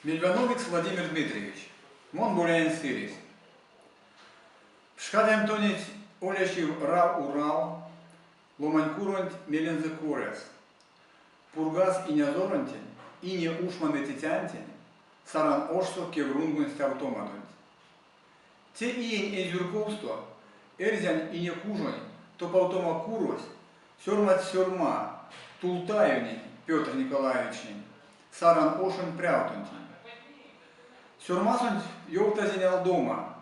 Мельвановикс Владимир Дмитриевич, мон Боляень Сыресь. Пшкадян тонеть олячив Рав-Урал ломанькуронть мелензэ коряс. Пургаз инязоронтень, ине ушманветицянтень Саран ошсо кеврунгонь стявтомадонть. Те иень эйзюрковсто Эрзянь Инекужонь топавтома курось сёрмадсь сёрма Тултаевнень Пётр Николаевичнень, Саран ошонь прявтонтень. Сёрмасонть ёвтазь энялдома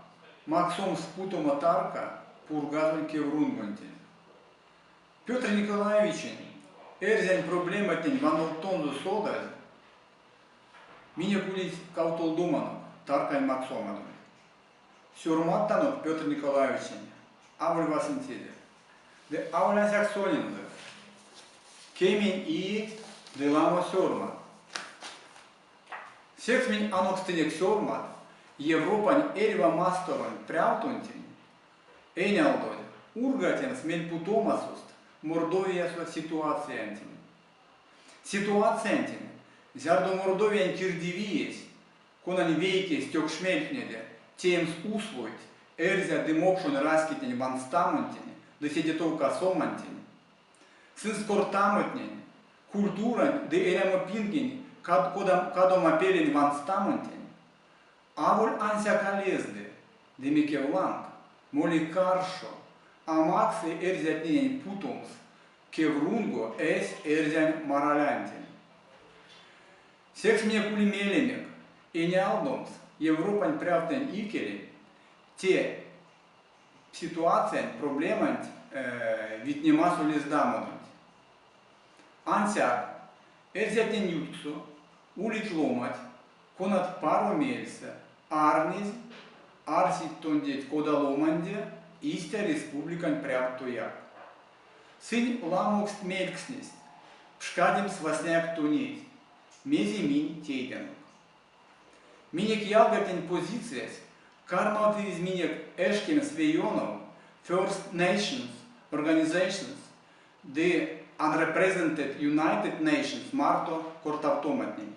максомс путома тарка Пургазонь кеврунгонтень. Пётр Николаевичень эрзянь проблематнень вановтонзо содазь, Минек улить кавтолдоманок, таркань максомадонть. Сёрмадтанок Пётр Николаевичень аволь васенцеде. Ды аволь ансяк сонензэ. Кемень иеть ды ламо сёрмат. Секс минь анокстынек сёрмат Европань эрьва масторонь прявтонтень, энялдозь ургатемс мельпутомасост Мордовиясо ситуациянтень. Ситуациянтень, зярдо Мордовиянь кирдивиесь, конань вейкесь тёкшмельтнеде, теемс условийть эрзя ды мокшонь раськетнень ванстамонтень ды седе тов касомантень, сынст кортамотнень, культурань ды эрямопингень кадомапелень ванстамонтень, аволь ансяк а лезды, ды мекевланг, моли каршо, а максы эрзятненень путомс кеврунго эсь эрзянь маралянтень. Секс минек ули меленек энялдомс Европань прявтнэнь икеле те ситуациянть, проблеманть витнемасо лездамодонть. Ансяк эрзятнень ютксо улить ломать, конат паро мельсэ арнезь арсить тондеть кода ломанде, истя республикань прявттояк. Сынь ламоксть мелькстнесть, пшкадемс васняяк тонеть, мезе минь тейтянок. Минек ялгатнень позициясь кармавтымизь минек эшкемс ве ёнов First Nations Organizations ды Unrepresented United Nations марто кортавтоматнень.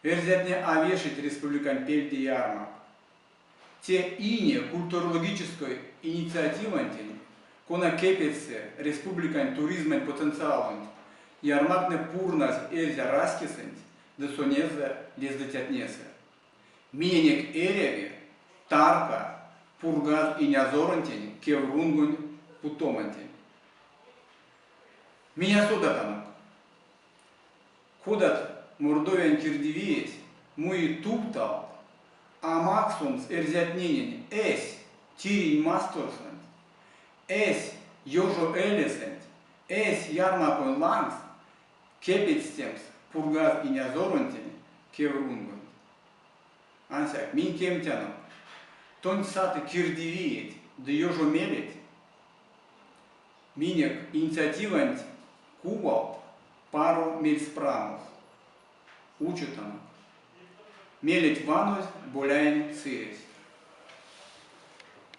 Эрзятне а вешить республикань пельде ярмак. Те ине культурологической инициативантень, кона кепедьсы республикань туризмань потенциалонть, ярмактне пурназь эрзя раськесэнть ды сонензэ лездыцятнесэ. Миненек эряви тарка Пургаз инязоронтень кеврунгонь путомантень. Минь а содатанок, Кодат Мордовиянь кирдивиесь муи тувталт а максомс эрзятненень эсь тиринь масторсонть, эсь ёжоэлесэнть, эсь ярмаконь лангс кепедстемс Пургаз инязоронтень кеврунгонть. Ансяк минь кемтянок, тонь саты кирдивиеть ды ёжомелеть минек инициативанть кувалт паро мельспрамос. Учотанок. Мелеть ванозь Боляень Сыресь.